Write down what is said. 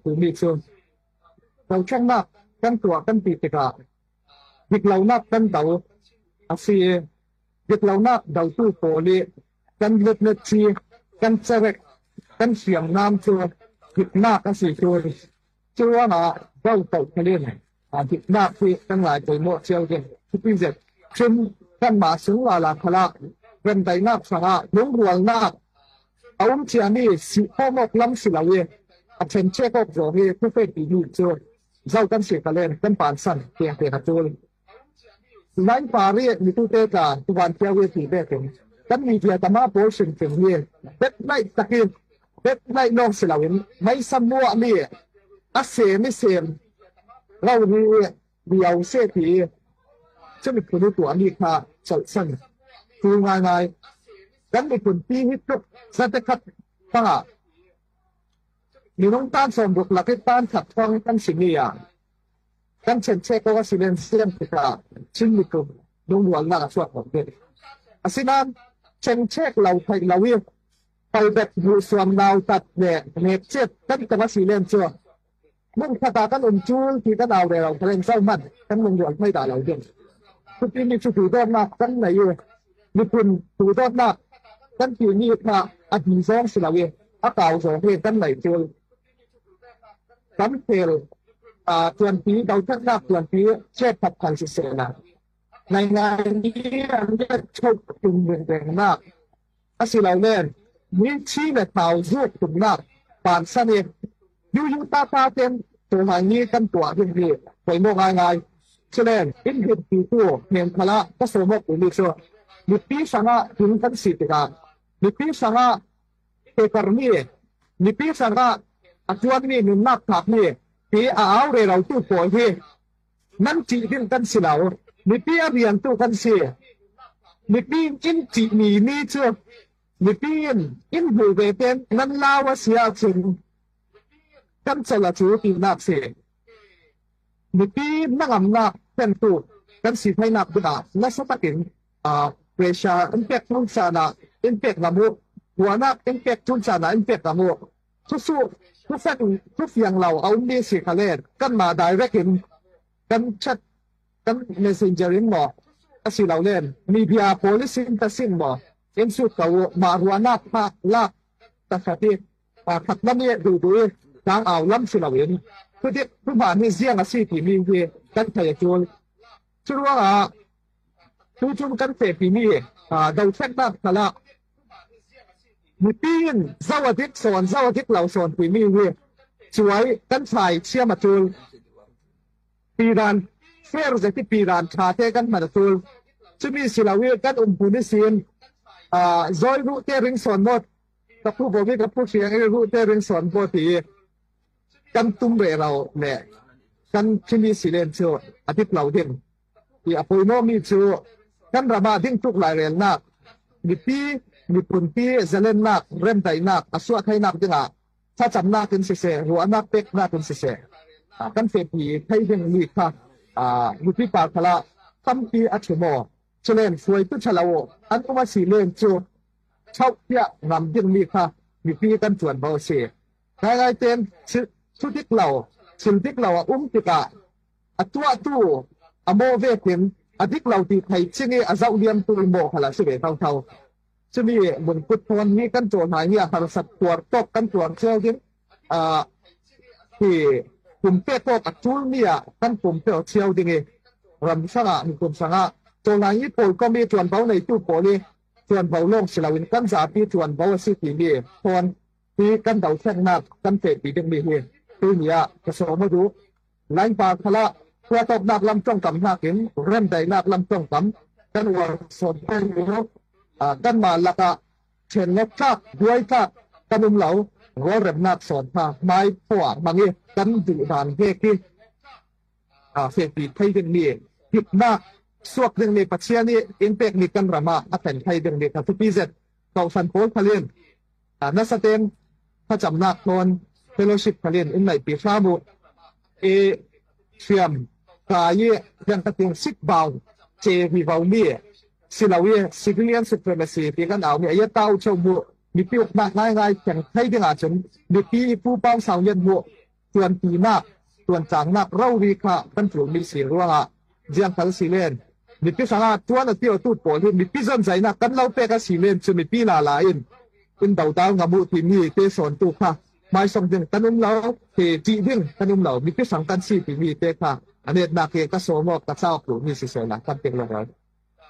Timi cu dothlennak kan tuah kan ti tikah diklonak kan do a si i diklonak dotu pawl i kan letletci, kan cerek, kan hriamnam cu diknak a si cun cu ruangah do paoh khalin diknak hi kan ngai pawimawh cio ding. Cuti zet cun kanmah sung lala khalak remdaihnak hrangah lungrualnak a um ciami si khawm awk lam si lo i a ṭhenchek awk zong hi thufek timi cu zo kan si ka len kan pansan tiang te a tul. Lain pari mitute tla tuvan tiawi ti bekin kan media tama pawl hrimhrim hi bet naih takin bet naih lawng si loin meisam muah mi a sem i sem lo ri riau se ti cu miphun i tuahmi kha cholhsan tu ngaingai kan miphun pi hi tluk zatekhat fangah minung tan sawm ruk lak i tan khat thong kan simi ah kan chenchek awk a si len siam tikah Chin miphun lungrualnak a chuak kho ding. Asinain chengchek lo theih lo i palbet hmuhsuam nautat le hnekchet kan tong a si len cu hmunkhat ah kan um cul ti kan au rero thalen zo hmanh kan lungrual thei dah lo ding. Cuti mi cu duhdawtnak kan nei i miphun duhdawtnak kan timi kha a hni zong si lo i a kau zong hi kan nei cul. Kan fel tuanpi dothlatnak tuanpi chiatkhat khan siseh na ngaingai ni an chok tum rengnak asilole mi thi le thau zuuk tumnak pansan i yu ta ta ten tuhnai ni kan tuah ding hi pawimawh ngaingai. Culen in hit tu hnen khala ka sawmok umi cu mipi hrangah hin kan si tikah mipi hrangah pekarmi mipi hrangah a tuanmi nunnak phakmi hi a au rero tu pawl hi nan ṭih ding kan si lo. Mipi a riantu kan si. Mipi in ṭihmi mi cu mipi in in hmu ve ten nan lau a si ahcun kan col a cu tinak si. Mipi hnangamnak pentu kan si thainak dingah nasa takin pressure in pek ṭun caan ah in pek ngam u. Huanak in pek ṭun caan ah in pek ngam u. Cucu thufiang lo a ummi si kha len kanmah direct in kan chat kan messenger in maw asilo len media policy in ta sin maw in sut ko u mah ruahnak kha lak takhat i khat lam i duh duh i tlang au lam si loin thudik thuhmaan hi ziang a si timi hi kan thei a ṭul. Cu ruangah tuchun kan fehpimi dothlennak khala mipi in zo a dik sawn zo a dik lo sawn timi hi cuai kan thlai thiam a ṭul. Piran fair zeti piran ṭha te kan hman a ṭul. Cumi si lo i kan um hmun i sin zawi ruh te ring sawn mawt ka phu bomi ka phu hriang i ruh te ring sawn maw ti i kan tum re lo le kan thimi si len cu a dik lo ding. Ti a pawimawmi cu kan ram ah dingtuk lairelnak, mipi miphunpi zalennak, remdaihnak a suah thainak dingah thlacamnak in siseh, ruahnak peknak in siseh, kan fepi thei dingmi kha mipi pa khala tampi a ṭhu maw? Culen hruaitu ṭhalo an um a si len cu ṭhoh tiah ngam dingmi kha mipi kan ṭuanvo a si. Ngaingai tein thu dik lo, thil dik lo a um tikah a tuahtu a maw vekin a dik lo ti thei ching i a zoh liamtu maw kha la si ve thotho. Cumi lungput thawn hi kan caw hna hi a harsat tuar tawk kan tuar cio ding hi pumpe tawk a ṭulmi ah kan pumpe cio ding i ram hrangah miphun hrangah cawlai hi pawl kom i ṭuanvo neitu pawl i ṭuanvo lawng si loin kan zapi ṭuanvo a si timi thawn hi kan dothlennak kan fehpi dingmi hi tuni ah ka sawm a duh. Lainpa khala khuatawknak lam tongtam nakin remdaihnak lam tongtam kan uar sawn peng u. Kanmah lakah ṭhenlok tlak, buai tlak kan um lo. Rualremnak sawn hna hmai phaw hmang i kan duh dan hek hi fehpi thei dingmi hipnak suak dingmi Pathian i in pekmi kan ram ah a thlen thei dingmi kha thupi zet kohhran pawl khalin nasa ten thlacamnak thawn fellowship khalin in neihpi hram u i hriam kai i rian ka ting sik bau che ri vo mi silo i civilian supremacy ti kan au mi aya tau cheu mu mipi uknak ngai ngai theng thei ding ahcun mipi pu pau sang lian mu. Tuanpinak, tuancangnak rori kha kan tlumi si ruangah ziang kal si len. Mipi hrangah tuan a tiotu pawl hi mipi zonzainak kan lo pek a si len cu mipi lala in in dodal ngam u timi te sawntu kha hmaisong ding kan um lo, hi ṭih ding kan um lo, mipi hrang kan si timi te kha a netnak hi ka sawm awk ka cauk duhmi si seh la kan pek lo.